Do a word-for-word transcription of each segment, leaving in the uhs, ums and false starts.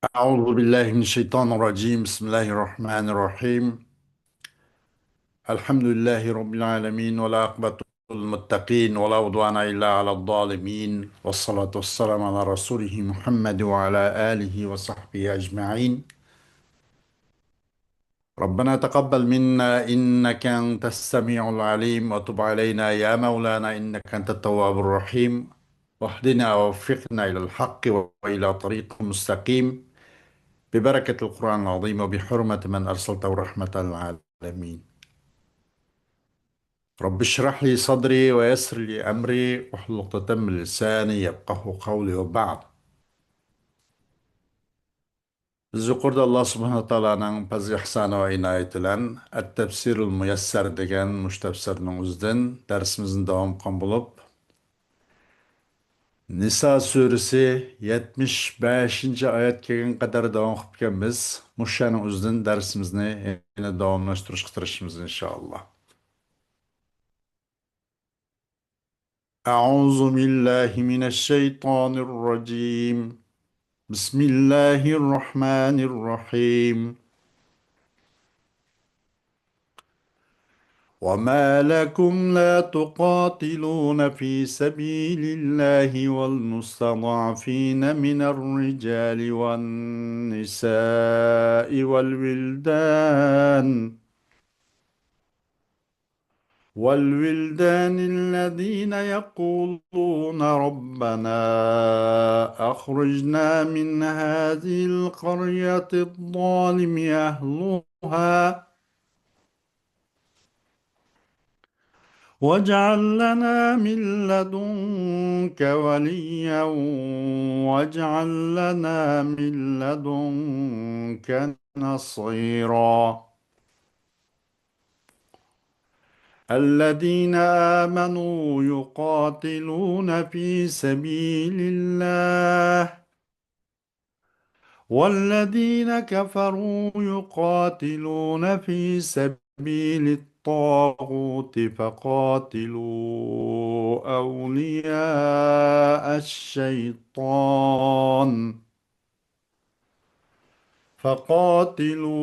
أعوذ بالله من الشيطان الرجيم. بسم الله الرحمن الرحيم. الحمد لله رب العالمين، والعاقبة للمتقين، ولا عدوان إلا على الظالمين، والصلاة والسلام على رسوله محمد وعلى آله وصحبه أجمعين. ربنا تقبل منا إنك أنت السميع العليم، وتب علينا يا مولانا إنك أنت التواب الرحيم، واهدنا ووفقنا إلى الحق وإلى طريق مستقيم، ببركة القرآن العظيم وبحرمة من أرسلته رحمة للعالمين. رب اشرح لي صدري ويسر لي أمري واحلل عقدة من لساني يفقهوا قولي وبعد. بىز يۇقىرىدا ئاللا سۇبھانەھۇ ۋە تائالانىڭ پەزلى ئىھسانى ۋە ئىنايىتى بىلەن ئەت-تەپسىرۇل مۇيەسسەر دېگەن مۇشۇ تەپسىرنىڭ ئۆزىدىن دەرسىمىزنى داۋام قىلغان بولۇپ، نىسا سۈرىسى يەتمىش بەشىنچى ئايەتكە كەلگەن قەدەر داۋام قىلىپ كەلگەنمىز. مۇشۇ يەرنىڭ ئۆزىدىن دەرسىمىزنى يەنە داۋاملاشتۇرۇشقا تىرىشىمىز، ئىنشائاللا. أعوذ بالله من الشيطان الرجيم. بسم الله الرحمن الرحيم. وما لكم لا تقاتلون في سبيل الله والمستضعفين من الرجال والنساء والولدان والولدان الذين يقولون ربنا أخرجنا من هذه القرية الظالم أهلها واجعل لنا من لدنك وليا واجعل لنا من لدنك نصيرا. الذين آمنوا يقاتلون في سبيل الله والذين كفروا يقاتلون في سبيل الطاغوت فقاتلوا أولياء الشيطان فقاتلوا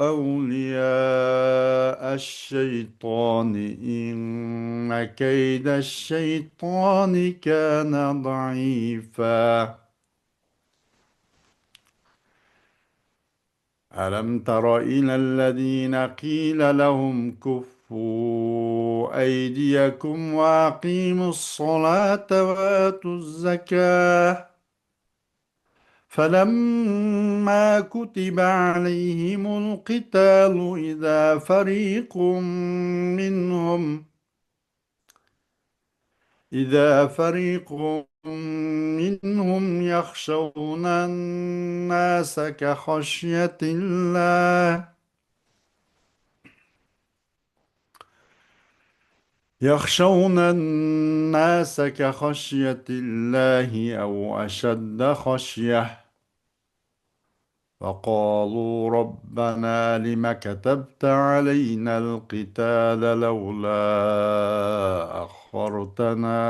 أولياء الشيطان إن كيد الشيطان كان ضعيفا. ألم تر إلى الذين قيل لهم كفوا أيديكم وأقيموا الصلاة وآتوا الزكاة فلما كتب عليهم القتال إذا فريق منهم إذا فريق منهم يخشون الناس كخشية الله يخشون الناس كخشية الله أو أشد خشية وقالوا ربنا لم كتبت علينا القتال لولا أخرتنا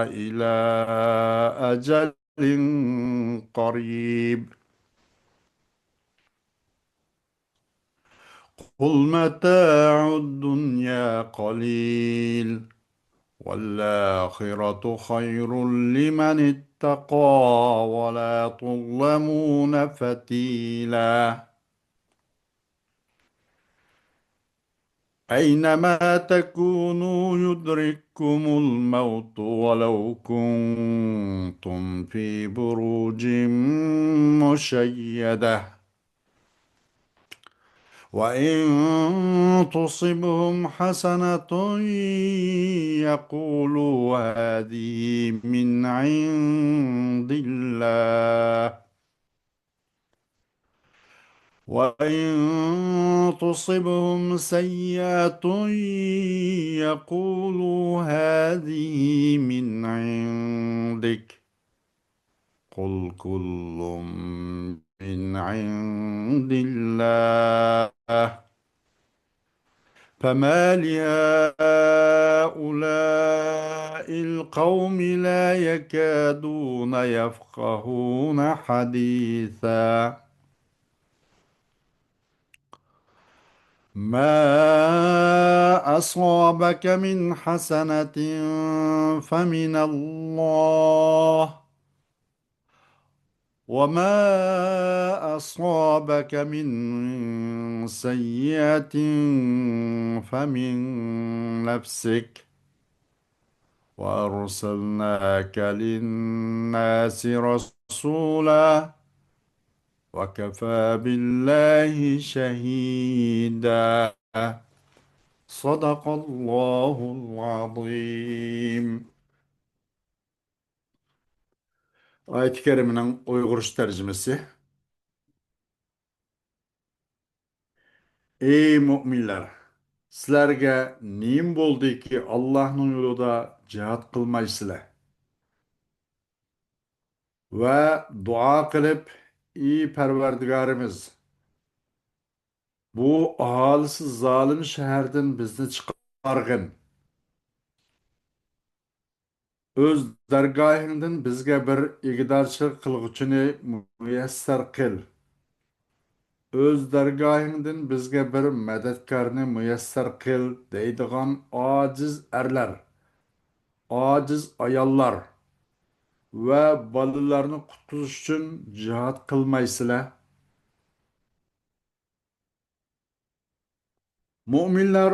إلى أجل قريب قل متاع الدنيا قليل والآخرة خير لمن اتقى ولا تظلمون فتيلا. أينما تكونوا يدرككم الموت ولو كنتم في بروج مشيدة وإن تصبهم حسنة يقولوا هذه من عند الله وإن تصبهم سيئة يقولوا هذه من عندك قل كل من عند الله فما لهؤلاء القوم لا يكادون يفقهون حديثا. ما أصابك من حسنة فمن الله، وما أصابك من سيئة فمن نفسك، وأرسلناك للناس رسولا، وكفى بالله شهيدا. صدق الله العظيم. ئايەت كەرىمىنىڭ ئۇيغۇرچە تەرجىمىسى. ئەي مۆمىنلەر! سىلەرگە نېمە بولدىكى، ئاللاھنىڭ يولىدا جىھاد قىلمايسىلەر؟ ۋە دۇئا قىلىپ، ئى پەرۋەردىگارىمىز، بۇ ئاھالىسى زالىم شەھەردىن بىزنى چىقارغىن. ئۆز دەرگاھىڭدىن بىزگە بىر ئىگىدارچىلىق قىلغۇچىنى مۇيەسسەر قىل. ئۆز دەرگاھىڭدىن بىزگە بىر مەدەتكارنى مۇيەسسەر قىل دەيدىغان ئاجىز ئەرلەر، ئاجىز ئاياللار ۋە بالىلارنى قۇتقۇزۇش ئۈچۈن جىھاد قىلمايسىلەر؟ مۆمىنلەر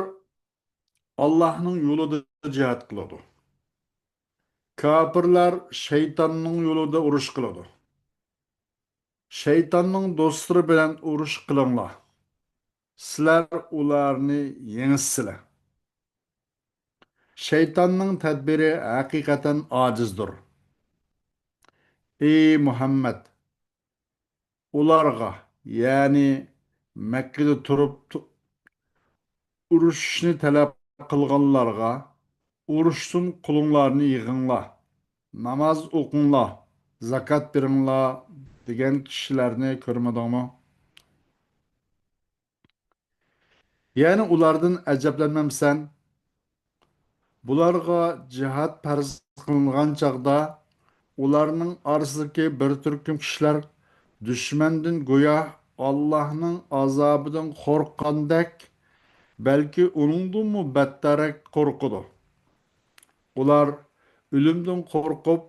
ئاللاھنىڭ يولىدا جىھاد قىلىدۇ. كاپىرلار شەيتاننىڭ يولىدا ئۇرۇش قىلىدۇ. شەيتاننىڭ دوستلىرى بىلەن ئۇرۇش قىلىڭلار. سىلەر ئۇلارنى يېڭىسىلەر. شەيتاننىڭ تەدبىرى ھەقىقەتەن ئاجىزدۇر. ئى مۇھەممەد! ئۇلارغا، يەنى مەككىدە تۇرۇپ تۇ-، ئۇرۇشۇشنى تەلەپ قىلغانلارغا، ئۇرۇشتىن قولۇڭلارنى يىغىڭلار، ناماز ئوقۇڭلار، زاكات بېرىڭلار دېگەن كىشىلەرنى كۆرمىدىڭمۇ؟ يەنى ئۇلاردىن ئەجەبلەنمەمسەن؟ بۇلارغا جىھاد پەرز قىلىنغان چاغدا، ئۇلارنىڭ ئارىسىدىكى بىر تۈركۈم كىشىلەر دۈشمەندىن گويا ئاللاھنىڭ ئازابىدىن قورققاندەك، بەلكى ئۇنىڭدىنمۇ بەتتەررەك قورقىدۇ. ئۇلار ئۆلۈمدىن قورقۇپ،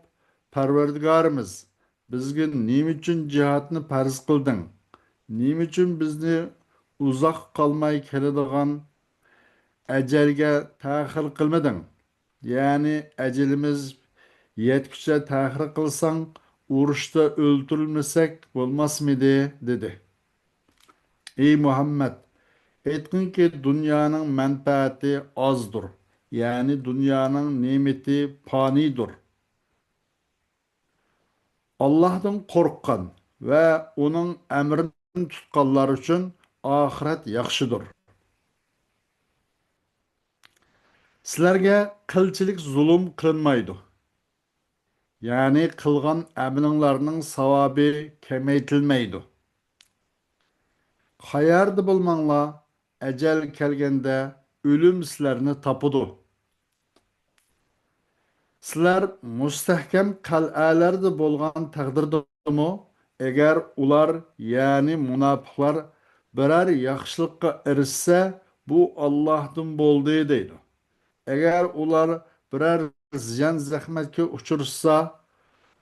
پەرۋەردىگارىمىز، بىزگە نېمە ئۈچۈن جىھادنى پەرز قىلدىڭ؟ نېمە ئۈچۈن بىزنى ئۇزاق قالماي كېلىدىغان ئەجەلگە تەخىر قىلمىدىڭ؟ يەنى ئەجىلىمىز يەتكۈچە تەخىر قىلساڭ، ئۇرۇشتا ئۆلتۈرۈلمىسەك بولماسمىدى؟ دېدى. ئى مۇھەممەد! ئېيتقىنكى، دۇنيانىڭ مەنپەئەتى ئازدۇر، يەنى دۇنيانىڭ نېمىتى پانىيدۇر. ئاللاھتىن قورققان ۋە ئۇنىڭ ئەمرىنى تۇتقانلار ئۈچۈن ئاخىرەت ياخشىدۇر. سىلەرگە قىلچىلىك زۇلۇم قىلىنمايدۇ. يەنى قىلغان ئەمىلىڭلارنىڭ ساۋابى كېمەيتىلمەيدۇ. قەيەردە بولماڭلار، ئەجەل كەلگەندە ئۆلۈم سىلەرنى تاپىدۇ. سىلەر مۇستەھكەم قەلئەلەردە بولغان تەقدىردىمۇ، ئەگەر ئۇلار، يەنى مۇناپىقلار بىرەر ياخشىلىققا ئېرىشسە، بۇ ئاللاھتىن بولدى دەيدۇ. ئەگەر ئۇلار بىرەر زىيان-زەخمەتكە ئۇچرىسا،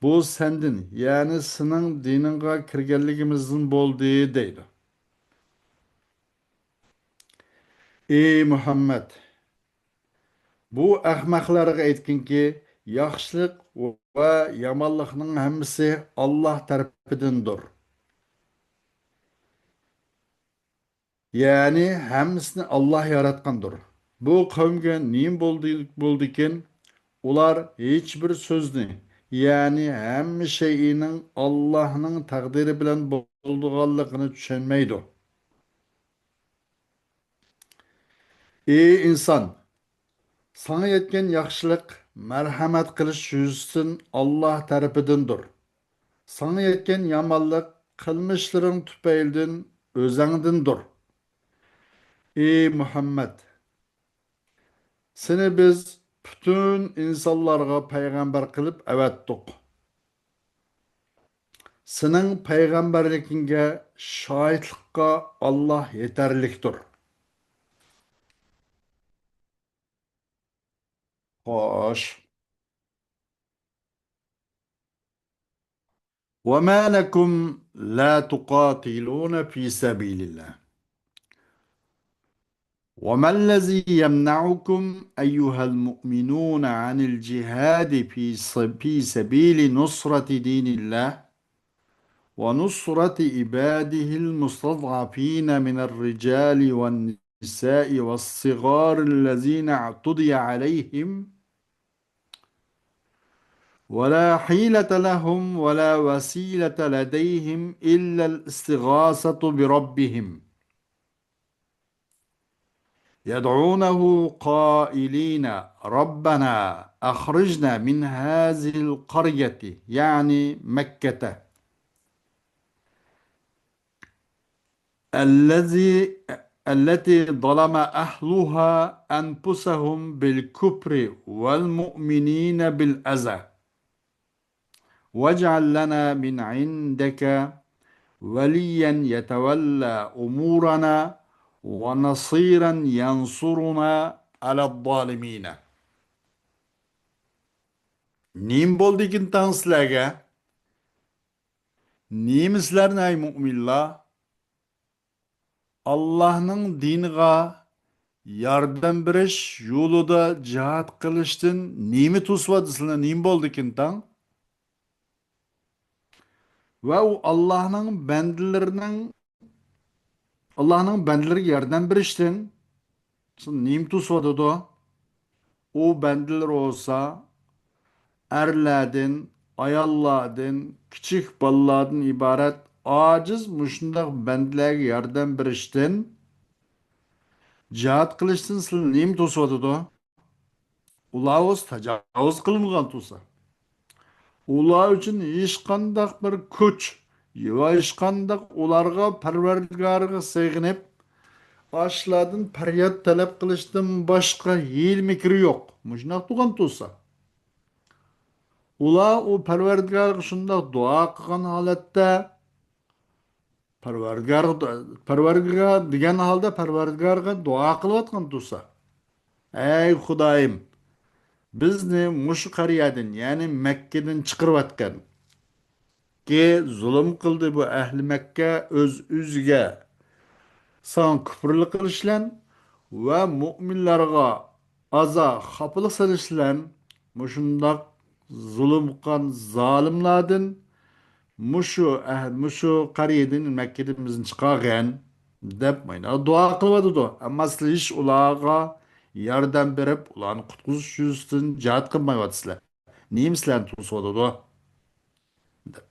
بۇ سەندىن، يەنى سېنىڭ دىنىڭغا كىرگەنلىكىمىزدىن بولدى دەيدۇ. ئى مۇھەممەد! بۇ ئەخمەقلەرگە ئېيتقىنكى، ياخشىلىق ۋە يامانلىقنىڭ ھەممىسى ئاللاھ تەرىپىدىندۇر. يەنى ھەممىسىنى ئاللاھ ياراتقاندۇر. بۇ قەۋمگە نېمە بولدى، بولدىكىن؟ ئۇلار ھېچبىر سۆزنى، يەنى ھەممە شەيئىنىڭ ئاللاھنىڭ تەقدىرى بىلەن بولىدىغانلىقىنى چۈشەنمەيدۇ. ئى ئىنسان! ساڭا يەتكەن ياخشىلىق مەرھەمەت قىلىش يۈزىسىدىن ئاللاھ تەرىپىدىندۇر. ساڭا يەتكەن يامانلىق قىلمىشلىرىڭ تۈپەيلىدىن ئۆزەڭدىندۇر. ئى مۇھەممەد! سېنى بىز پۈتۈن ئىنسانلارغا پەيغەمبەر قىلىپ ئەۋەتتۇق. سېنىڭ پەيغەمبەرلىكىڭگە شاھىتلىققا ئاللاھ يېتەرلىكتۇر. خوش. وما لكم لا تقاتلون في سبيل الله وما الذي يمنعكم أيها المؤمنون عن الجهاد في س-، في سبيل نصرة دين الله ونصرة عباده المستضعفين من الرجال والنساء والصغار الذين اعتدي عليهم ولا حيلة لهم ولا وسيلة لديهم إلا الاستغاثة بربهم يدعونه قائلين ربنا أخرجنا من هذه القرية، يعني مكة، الذي التي ظلم أهلها أنفسهم بالكفر والمؤمنين بالأذى واجعل لنا من عندك وليا يتولى أمورنا ونصيرا ينصرنا على الظالمين. نېمە بولدىكىن تاڭ سىلەرگە؟ نېمە سىلەرنى، ئەي مۇئمىنلار؟ ئاللاھنىڭ دىنىغا ياردەم بېرىش يولىدا جىھاد قىلىشتىن نېمە توسۇۋاتىدۇ سىلەرنى؟ نېمە بولدىكىن تاڭ؟ ۋە ئۇ ئاللاھنىڭ بەندىلىرىنىڭ، ئاللاھنىڭ بەندىلىرىگە ياردەم بېرىشتىن نېمە توسۇۋاتىدۇ؟ ئۇ بەندىلەر بولسا ئەرلەردىن، ئاياللاردىن، كىچىك بالىلاردىن ئىبارەت ئاجىز مۇشۇنداق بەندىلەرگە ياردەم بېرىشتىن، جىھاد قىلىشتىن سىلىنى نېمە توسۇۋاتىدۇ؟ ئۇلار بولسا تاجاۋۇز قىلىنغان تۇرسا، ئۇلار ئۈچۈن ھېچقانداق بىر كۈچ ۋە ھېچقانداق ئۇلارغا پەرۋەردىگارىغا سېغىنىپ، ئاشۇلاردىن پەرياد تەلەپ قىلىشتىن باشقا ھىيلە مىكرى يوق. مۇشۇنداق تۇرغان تۇرسا، ئۇلار ئۇ پەرۋەردىگارىغا شۇنداق دۇئا قىلغان ھالەتتە، پەرۋەردىگار، پەرۋەردىگار دېگەن ھالدا پەرۋەردىگارغا دۇئا قىلىۋاتقان تۇرسا، ئەي خۇدايىم، بىزنى مۇشۇ قەريەدىن، يەنى مەككىدىن چىقىرىۋەتكەن، كى زۇلۇم قىلدى بۇ ئەھلى مەككە ئۆز ئۆزىگە، ساڭا كۇپرلۇق قىلىشلەن ۋە مۇئمىنلارغا ئازا، خاپىلىق سېلىشلەن، مۇشۇنداق زۇلۇم قىلغان زالىملاردىن مۇشۇ ئەھ-، مۇشۇ قەريەدىن، مەككىدىن بىزنى چىقارغىن دەپ مانا دۇئا قىلىۋاتىدۇ. ئەمما سىلەر ھېچ ئۇلارغا ياردەم بېرىپ، ئۇلارنى قۇتقۇزۇش يۈزىسىدىن جىھاد قىلمايۋاتىسىلەر. نېمە سىلەرنى توسۇۋاتىدۇ؟ دەپ.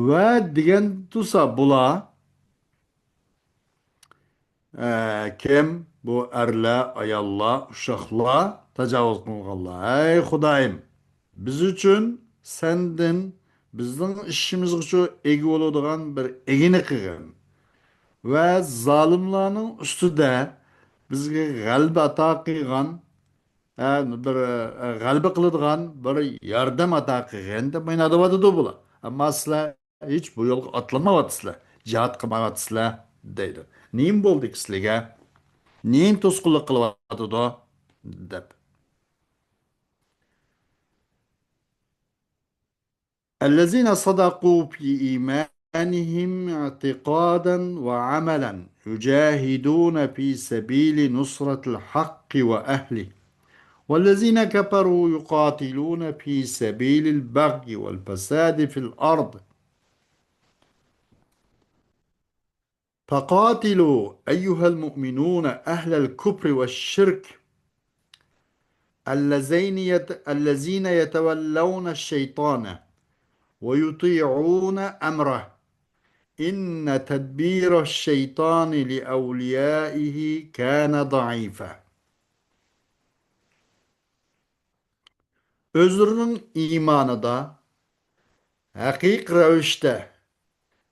ۋە دېگەن تۇرسا بۇلار، ئە، كىم؟ بۇ ئەرلەر، ئاياللار، ئۇششاقلار، تاجاۋۇز قىلغانلار. ئەي خۇدايىم، بىز ئۈچۈن سەندىن بىزنىڭ ئىشىمىزغىچۇ ئىگە بولىدىغان بىر ئىگىنى قىلغىن. ۋە زالىملارنىڭ ئۈستىدە بىزگە غەلىبە ئاتا قىلغان، ئە، بىر، ئە، غەلىبە قىلىدىغان بىر ياردەم ئاتا قىلغىن دەپ مانا دەۋاتىدۇ بۇلار. ئەمما سىلەر ھېچ بۇ يولغا ئاتلانمايۋاتىسىلەر، جىھاد قىلمايۋاتىسىلەر دەيدۇ. نېمە بولدىكى سىلەرگە؟ نېمە توسقۇنلۇق قىلىۋاتىدۇ؟ دەپ. الذين صدقوا في إيمانهم اعتقادا وعملا يجاهدون في سبيل نصرة الحق وأهله والذين كفروا يقاتلون في سبيل البغي والفساد في الأرض فقاتلوا أيها المؤمنون أهل الكفر والشرك الذين يت-، الذين يتولون الشيطان ويطيعون أمره إن تدبير الشيطان لأوليائه كان ضعيفا. ئۆزلىرىنىڭ ئىمانىدا ھەقىقىي رەۋىشتە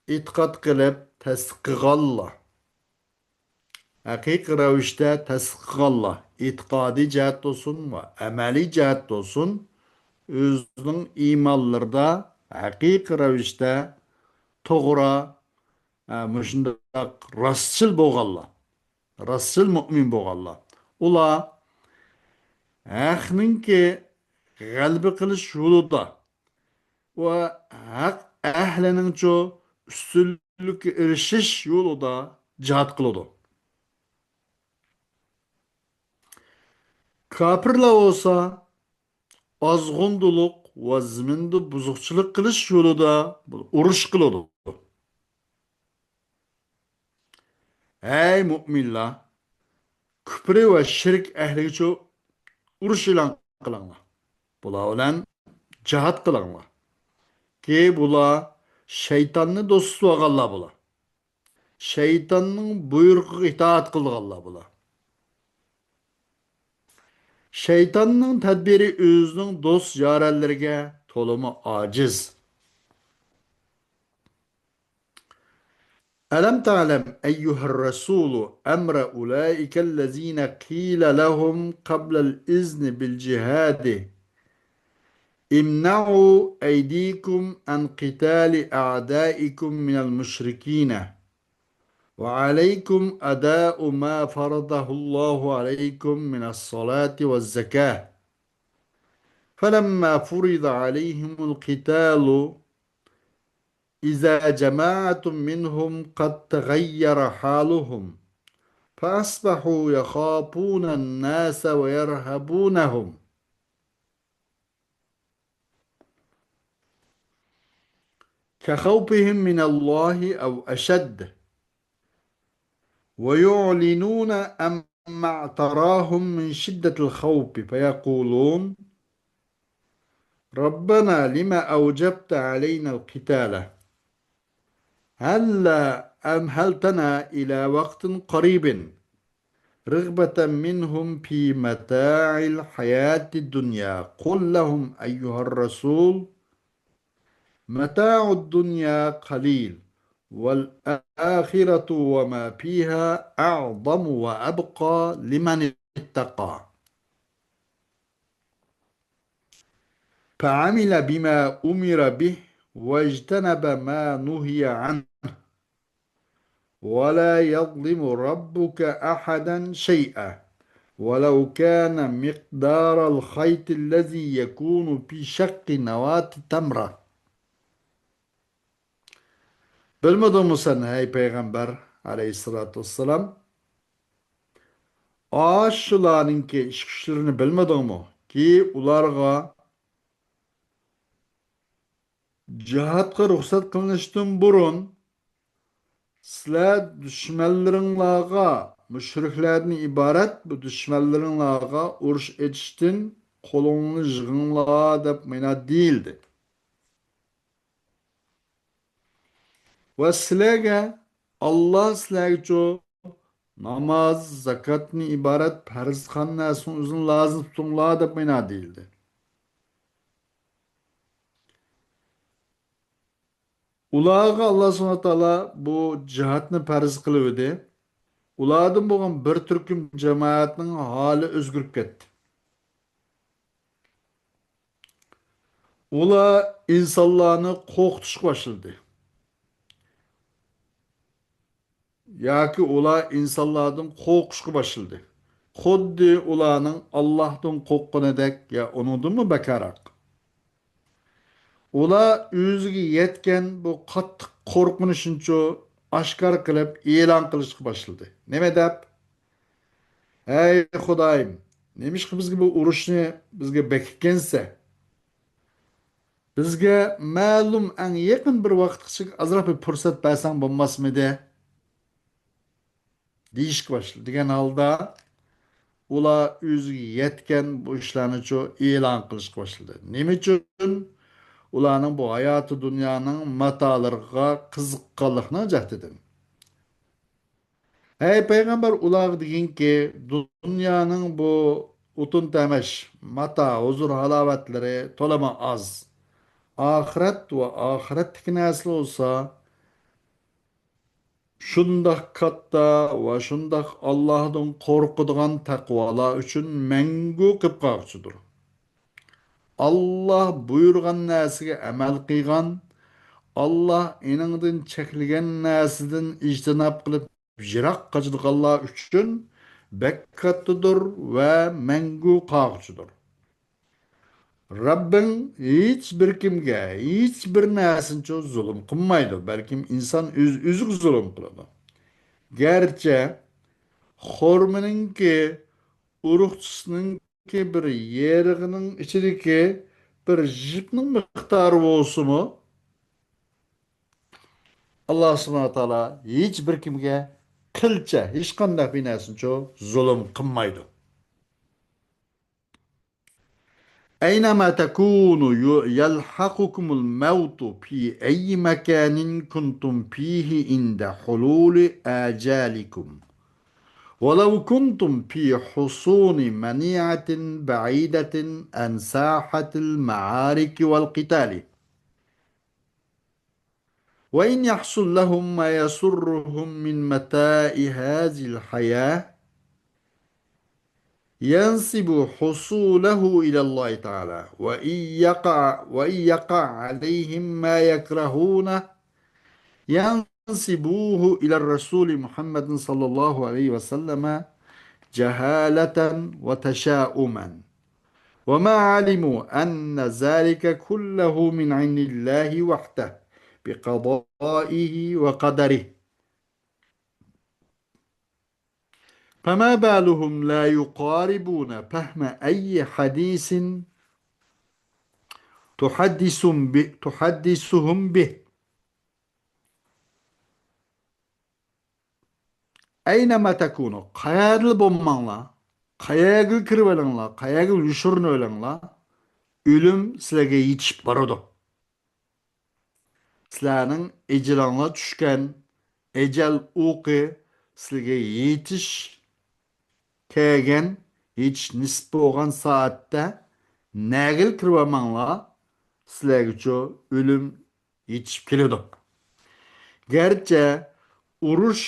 ئېتىقاد قىلىپ تەستىق قىلغانلار، ھەقىقىي رەۋىشتە تەستىق قىلغانلار، ئېتىقادىي جەھەتتە بولسۇن ۋە ئەمەلىي جەھەتتە بولسۇن، ئۆزىنىڭ ئىمانلىرىدا ھەقىقىي رەۋىشتە توغرا، ئە، مۇشۇنداق راستچىل بولغانلار، راستچىل مۆمىن بولغانلار، ئۇلار ھەقنىڭكى غەلىبە قىلىش يولىدا ۋە ھەق ئەھلىنىڭچۇ ئۈستۈنلۈككە ئېرىشىش يولىدا جىھاد قىلىدۇ. كاپىرلار بولسا ئازغۇندىلىق ۋە زېمىندا بۇزۇقچىلىق قىلىش يولىدا ئۇرۇش قىلىدۇ. ھەي مۆمىنلار، كۇپرى ۋە شىرك ئەھلىگىچۇ ئۇرۇش ئېلان قىلىڭلار. بۇلار بىلەن جىھاد قىلىڭلار. كى بۇلار شەيتاننى دوست تۇتۇۋالغانلار بۇلار. شەيتاننىڭ بۇيرۇقىغا ئىتائەت قىلىدىغانلار بۇلار. شەيتاننىڭ تەدبىرى ئۆزىنىڭ دوست يارەنلىرىگە تولىمۇ ئاجىز. ألم تعلم أيها الرسول أمر أولئك الذين قيل لهم قبل الإذن بالجهاد امنعوا أيديكم عن قتال أعدائكم من المشركين وعليكم أداء ما فرضه الله عليكم من الصلاة والزكاة فلما فرض عليهم القتال إذا جماعة منهم قد تغير حالهم فأصبحوا يخافون الناس ويرهبونهم كخوفهم من الله أو أشد ويعلنون أما تراهم من شدة الخوف فيقولون ربنا لم أوجبت علينا القتال هلا أمهلتنا إلى وقت قريب رغبة منهم في متاع الحياة الدنيا قل لهم أيها الرسول متاع الدنيا قليل والآخرة وما فيها أعظم وأبقى لمن اتقى فعمل بما أمر به واجتنب ما نهي عنه ولا يظلم ربك أحدا شيئا ولو كان مقدار الخيط الذي يكون في شق نواة تمرة. بىلمىدىڭمۇ سەن، ھەي پەيغەمبەر ئەلەيھىسسالاتۇ ۋەسسالام؟ ئاشۇلارنىڭكى ئىش-كۈچلىرىنى بىلمىدىڭمۇ؟ كى ئۇلارغا جىھادقا رۇخسەت قىلىنىشتىن بۇرۇن سىلەر دۈشمەنلىرىڭلارغا، مۇشرىكلاردىن ئىبارەت بۇ دۈشمەنلىرىڭلارغا ئۇرۇش ئېچىشتىن قولۇڭلارنى يىغىڭلار دەپ مانا دېيىلدى. ۋە سىلەرگە، ئاللا سىلەرگىچۇ ناماز، زاكاتتىن ئىبارەت پەرز قىلغان نەرسىنىڭ ئۆزىنى لازىم تۇتۇڭلار دەپ مانا دېيىلدى. ئۇلارغا ئاللا سۇبھانەھۇ ۋە تائالا بۇ جىھادنى پەرز قىلىۋىدى. ئۇلاردىن بولغان بىر تۈركۈم جامائەتنىڭ ھالى ئۆزگىرىپ كەتتى. ئۇلار ئىنسانلارنى قورقۇتۇشقا باشلىدى. ياكى ئۇلار ئىنسانلاردىن قورقۇشقا باشلىدى. خۇددى ئۇلارنىڭ ئاللاھتىن قورققىنىدەك يا ئۇنىڭدىنمۇ بەكارراق. ئۇلار ئۆزىگە يەتكەن بۇ قاتتىق قورقۇنچنىچۇ ئاشكارا قىلىپ ئېلان قىلىشقا باشلىدى. نېمە دەپ؟ ھەي خۇدايىم، نېمىشقا بىزگە بۇ ئۇرۇشنى بىزگە بېكىتكەنسەن؟ بىزگە مەلۇم ئەڭ يېقىن بىر ۋاقىتقىچە ئازراق بىر پۇرسەت بەرسەڭ بولماسمىدى؟ دېيىشكە باشلىدى. دېگەن ھالدا ئۇلار ئۆزىگە يەتكەن بۇ ئىشلارنىچۇ ئېلان قىلىشقا باشلىدى. نېمە ئۈچۈن؟ ئۇلارنىڭ بۇ ھاياتى دۇنيانىڭ ماتالىرىغا قىزىققانلىقنىڭ جەھىتىدىن. ھەي پەيغەمبەر، ئۇلارغا دېگىنكى، دۇنيانىڭ بۇ ئوتۇن تەمەش، ماتا، ھۇزۇر-ھالاۋەتلىرى تولىمۇ ئاز. ئاخىرەت ۋە ئاخىرەتتىكى نەرسىلەر بولسا شۇنداق كاتتا ۋە شۇنداق ئاللاھتىن قورقىدىغان تەقۋالار ئۈچۈن مەڭگۈ قېلىپ قالغۇچىدۇر. ئاللاھ بۇيرۇغان نەرسىگە ئەمەل قىلغان، ئاللاھ ئېنىڭدىن چەكلىگەن نەرسىدىن ئىجتىناب قىلىپ يىراق قاچىدىغانلار ئۈچۈن بەك كاتتىدۇر ۋە مەڭگۈ قالغۇچىدۇر. رەببىڭ ھېچ بىر كىمگە، ھېچ بىر نەرسىنىچۇ زۇلۇم قىلمايدۇ. بەلكىم ئىنسان ئۆز-، ئۆزىگە زۇلۇم قىلىدۇ. گەرچە خورمىنىڭكى ئۇرۇقچىسىنىڭكى بىر يېرىغىنىڭ ئىچىدىكى بىر ژىپنىڭ مىقدارى بولسىمۇ، ئاللاھ سۇبھانەھۇ ۋە تائالا ھېچ بىر كىمگە قىلچە، ھېچقانداق بىر نەرسىنىچۇ زۇلۇم قىلمايدۇ. أينما تكونوا ي-، يلحقكم الموت في أي مكان كنتم فيه عند حلول آجالكم، ولو كنتم في حصون منيعة بعيدة عن ساحة المعارك والقتال. وإن يحصل لهم ما يسرهم من متاع هذه الحياة ينسبوا حصوله إلى الله تعالى، وإن يقع، وإن يقع عليهم ما يكرهونه ينسبوه إلى الرسول محمد صلى الله عليه وسلم جهالة وتشاؤما، وما علموا أن ذلك كله من عند الله وحده بقضائه وقدره. فما بالهم لا يقاربون فهم أي حديث تحدث ب-، تحدثهم به. أينما تكونوا، قەيەردىلا بولماڭلار، قەيەرگە كىرىۋېلىڭلار، قەيەرگە يوشۇرۇنۇۋېلىڭلار، ئۆلۈم سىلەرگە يېتىشىپ بارىدۇ. سىلەرنىڭ ئەجىلىڭلار چۈشكەن، ئەجەل ئوقى سىلەرگە يېتىش كەلگەن، يېتىش نېسىپ بولغان سائەتتە نەگىلا كىرىۋالماڭلار، سىلەرگىچۇ ئۆلۈم يېتىشىپ كېلىدۇ. گەرچە ئۇرۇش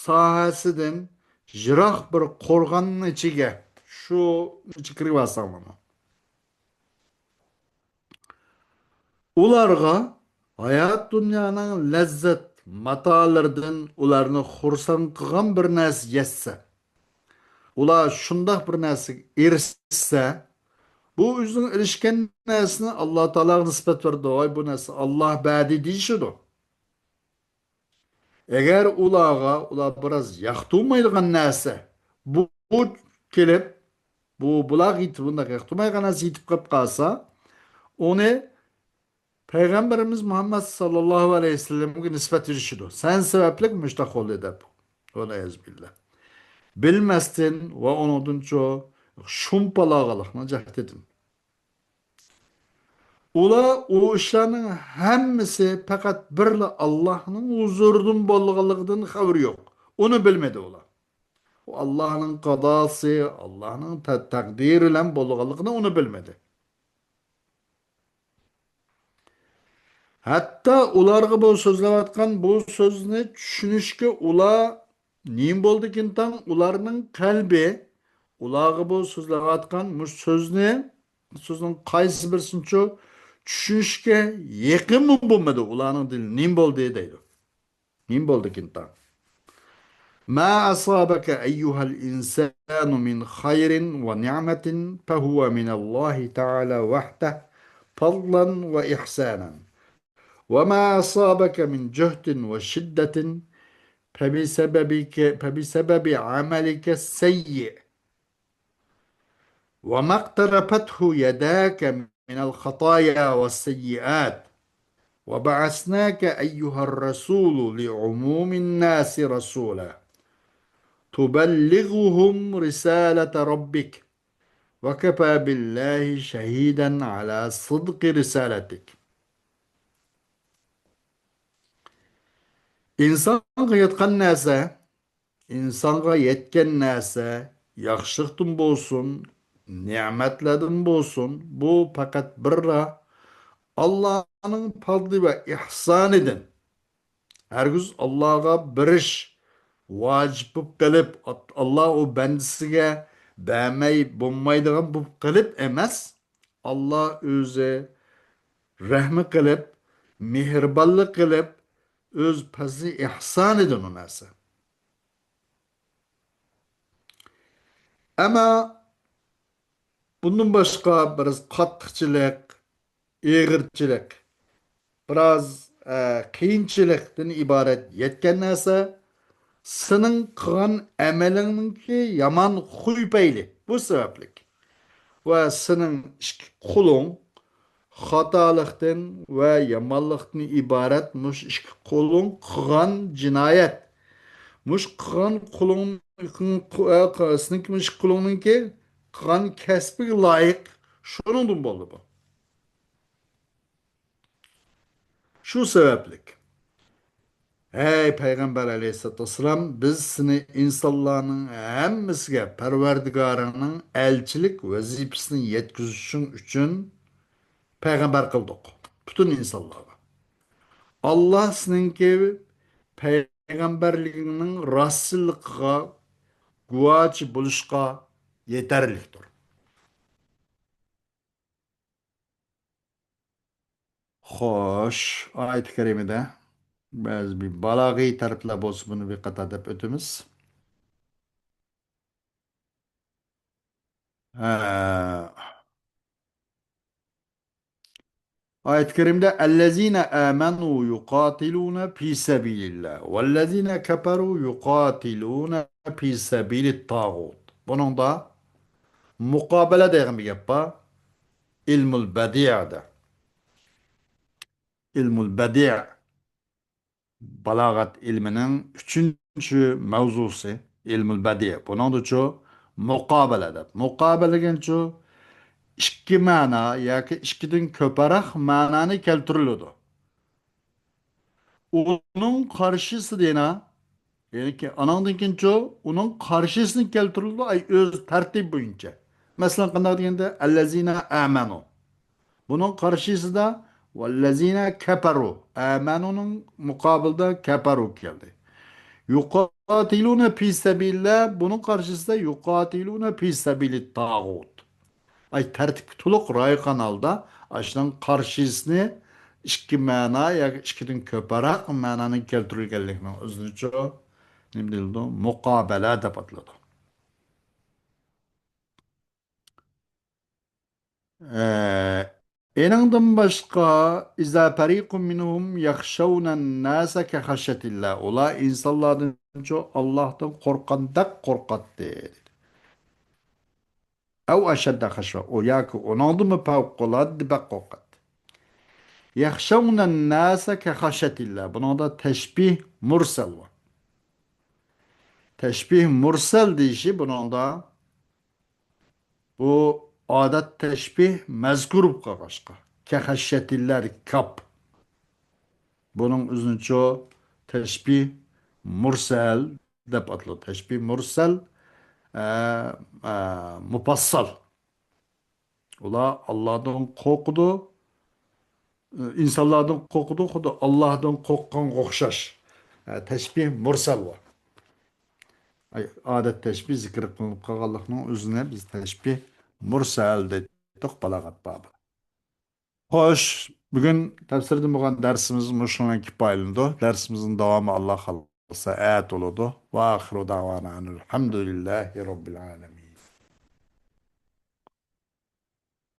ساھەسىدىن يىراق بىر قورغاننىڭ ئىچىگە، شۇ ئىچىگە كىرىۋالساڭلارمۇ، ئۇلارغا ھايات دۇنيانىڭ لەززەت ماتالىرىدىن ئۇلارنى خۇرسەن قىلغان بىر نەرسە يەتسە، ئۇلار شۇنداق بىر نەرسىگە ئېرىشسە، بۇ ئۆزىنىڭ ئېرىشكەن نەرسىنى ئاللا تائالاغا نىسبەت بېرىدۇ. ۋاي، بۇ نەرسە ئاللا بەردى دېيىشىدۇ. ئەگەر ئۇلارغا، ئۇلار بىراز ياقتۇرمايدىغان نەرسە، بۇ، بۇ كېلىپ، بۇ، بۇلارغا يېتىپ، بۇنداق ياقتۇرمايدىغان نەرسە يېتىپ قېلىپ قالسا، ئۇنى پەيغەمبىرىمىز مۇھەممەد ساللاللاھۇ ئەلەيھى ۋەسەللەمگە نىسبەت بېرىشىدۇ. سەن سەۋەبلىك مۇشۇنداق بولدى دەپ. ۋەلئىيازۇ بىللا. بىلمەستىن ۋە ئۇنىڭدىنچۇ شۇمپىلاغانلىقنىڭ جەھىتىدىن. ئۇلار ئۇ ئىشلارنىڭ ھەممىسى پەقەت بىرلا ئاللاھنىڭ ھۇزۇرىدىن بولغانلىقىدىن خەۋىرى يوق. ئۇنى بىلمىدى ئۇلار. ئۇ ئاللاھنىڭ قازاسى، ئاللاھنىڭ تە-، تەقدىرى بىلەن بولغانلىقىنى ئۇنى بىلمىدى. ھەتتا ئۇلارغا بۇ سۆزلەۋاتقان بۇ سۆزنى چۈشىنىشكە ئۇلار نېمە بولدىكىن تاڭ، ئۇلارنىڭ قەلبى ئۇلارغا بۇ سۆزلەۋاتقان مۇشۇ سۆزنى، سۆزنىڭ قايسى بىرسىنىچۇ چۈشىنىشكە يېقىنمۇ بولمىدى. ئۇلارنىڭ دىلى نېمە بولدى دەيدۇ. نېمە بولدىكىن تاڭ؟ ما أصابك أيها الإنسان من خير ونعمة فهو من الله تعالى وحده فضلا وإحسانا، وما أصابك من جهد وشدة فبسببك، فبسبب عملك السيئ، وما اقترفته يداك من الخطايا والسيئات، وبعثناك أيها الرسول لعموم الناس رسولا، تبلغهم رسالة ربك، وكفى بالله شهيدا على صدق رسالتك. ئىنسانغا ياتقان نەرسە، ئىنسانغا يەتكەن نەرسە، ياخشىلىقتىن بولسۇن، نېمەتلەردىن بولسۇن، بۇ پەقەت بىرلا ئاللانىڭ پەزلى ۋە ئېھسانىدىن. ھەرگىز ئاللاغا بېرىش ۋاجىپ بولۇپ قېلىپ، ئاللا ئۇ بەندىسىگە بەرمەي بولمايدىغان بولۇپ قېلىپ ئەمەس، ئاللا ئۆزى رەھمى قىلىپ، مېھرىبانلىق قىلىپ، ئۆز پەزلى ئېھسانىدىن ئۇ نەرسە. ئەمما بۇندىن باشقا بىراز قاتتىقچىلىق، ئېغىرچىلىق، بىراز، ئە، قىيىنچىلىقتىن ئىبارەت يەتكەن نەرسە سېنىڭ قىلغان ئەمىلىڭنىڭكى يامان خۇي پەيلى. بۇ سەۋەبلىك. ۋە سېنىڭ ئىككى قولۇڭ خاتالىقتىن ۋە يامانلىقتىن ئىبارەت مۇشۇ ئىككى قولۇڭ قىلغان جىنايەت. مۇشۇ قىلغان قولۇڭ، سېنىڭكى مۇشۇ قولۇڭنىڭكى قىلغان كەسپىگە لايىق شۇنىڭدىن بولدى بۇ. شۇ سەۋەبلىك، ھەي پەيغەمبەر ئەلەيھىسسالاتۇ ۋەسسالام، بىز سېنى ئىنسانلارنىڭ ھەممىسىگە پەرۋەردىگارىڭنىڭ ئەلچىلىك ۋەزىپىسىنى يەتكۈزۈشۈڭ ئۈچۈن پەيغەمبەر قىلدۇق، پۈتۈن ئىنسانلارغا. ئاللا سېنىڭكى پەيغەمبەرلىكىڭنىڭ راستچىللىقىغا گۇۋاچى بولۇشقا يېتەرلىكتۇر. خوش، ئايەت كەرىمىدە بەزى بىر بالاغىي تەرەپلەر بولسا، بۇنى بىر قاتار دەپ ئۆتىمىز. ھە. ئايەت كەرىمدە، الذين آمنوا يقاتلون في سبيل الله والذين كفروا يقاتلون في سبيل الطاغوت. بۇنىڭدا مۇقابىلە دېگەن بىر گەپ بار. ئىلمۇل بەدىئدە. ئىلمۇل بەدىئ. بالاغەت ئىلمىنىڭ ئۈچىنچى مەۋزۇسى ئىلمۇل بەدىئ. بۇنىڭدىچۇ مۇقابىلە دەپ. مۇقابىلە دېگەنچۇ ئىككى مەنا ياكى ئىككىدىن كۆپرەك مەنانى كەلتۈرۈلىدۇ. ئۇنىڭ قارشىسىدا يەنە، يەنى ئانىڭدىن كېيىنچۇ ئۇنىڭ قارشىسىنى كەلتۈرۈلىدۇ، ئەي ئۆز تەرتىپ بويىچە. مەسىلەن، قانداق دېگەندە، الذين آمنوا. بۇنىڭ قارشىسىدا ۋەللەزىنە كەپەرۇ. ئەمەنۇنىڭ مۇقابىلىدا كەپەرۇ كەلدى. يۇقاتىلۇنە پى سەبىلىللا، بۇنىڭ قارشىسىدا يۇقاتىلۇنە پى سەبىلىت تاغۇت. ئاي، تەرتىپكە تولۇق رىئايە قىلغان ھالدا ئاشۇنىڭ قارشىسىنى ئىككى مەنا ياكى ئىككىدىن كۆپرەك مەنانىڭ كەلتۈرۈلگەنلىكىنىڭ ئۆزىنىچۇ نېمە دېيىلىدۇ؟ مۇقابىلە دەپ ئاتىلىدۇ. ئە، ئېنىڭدىن باشقا، إذا فريق منهم يخشون الناس كخشية الله. ئۇلار ئىنسانلاردىنچۇ ئاللاھتىن قورققاندەك قورقاتتى. ئەۋ ئەشەددە خەشيە. ئۇ ياكى ئۇنىڭدىنمۇ پەۋقۇلئاددە بەك قورقاتتى. يخشون الناس كخشية الله. بۇنىڭدا تەشبىھ مۇرسەل بار. تەشبىھ مۇرسەل دېيىشى بۇنىڭدا بۇ ئادەت تەشبىھ مەزكۇر بولۇپ قالغاچقا، كەخەشيەتىللەدىكى كاپ. بۇنىڭ ئۆزىنىچۇ تەشبىھ مۇرسەل دەپ ئاتىلىدۇ. تەشبىھ مۇرسەل، ئە، ئە، مۇپەسسەل. ئۇلار ئاللادىن قورقىدۇ، ئىنسانلاردىن قورقىدۇ، خۇددى ئاللاھدىن قورققانغا ئوخشاش. ھە، تەشبىھ مۇرسەل بار. ئاي، ئادەت تەشبىھ زىكىر قىلىنىپ قالغانلىقنىڭ ئۆزىنى بىز تەشبىھ مۇرسەل دەيتتۇق، بالاغەت بابى. خوش، بۈگۈن تەپسىردىن بولغان دەرسىمىز مۇشۇنىڭ كىپايىلىنىدۇ. دەرسىمىزنىڭ داۋامى ئاللا خالىسا ئەتە بولىدۇ. ۋە ئاخىرۇ داۋانا ئەنىل ھەمدۇلىللاھى رەببىل ئالەمىن.